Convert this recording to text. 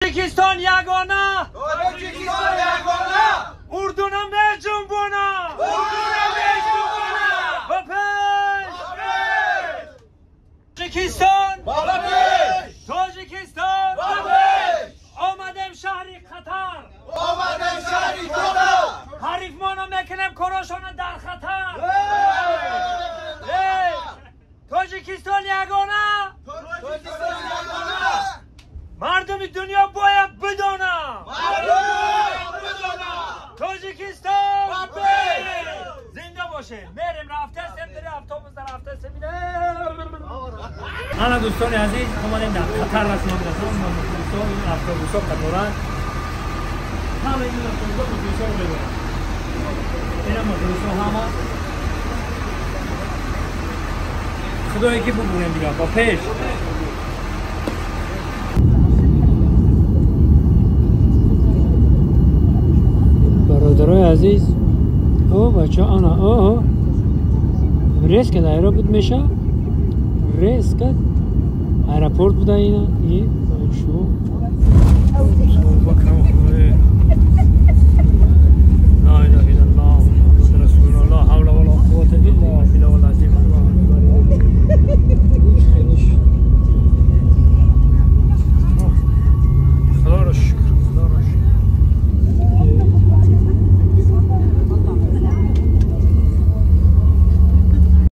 Тоҷикистон ягона! Тоҷикистон ягона! Урдуна меҷунбона! Урдуна меҷунбона! Ба пеш! Тоҷикистон! Ба пеш! Тоҷикистон! Ба пеш! Омадем шаҳри Қатар! Омадем шаҳри Қатар! Ҳарифмона мекунем корошона дар хатар! Тоҷикистон ягона! Тоҷикистон ягона! Мардуми дунё бояд бидонад! Мардум бояд бидонад! Тоҷикистон! Ба пеш! Зинда бошед! Мерем рафтасем, дар автобус рафтасем. Ана дӯстони азиз, омадем дар Қатар расондем. Мухлисон ин автобусҳо қаторанд. Ҳама ин автобусҳо мухлисон мебаранд. Ина мухлисон ҳама. Худое ки бубурем дига, ба пеш. Бародарои азиз, о бача, ана, о резко дар аэропорт меша, резко аэропорт буда ина, и чо?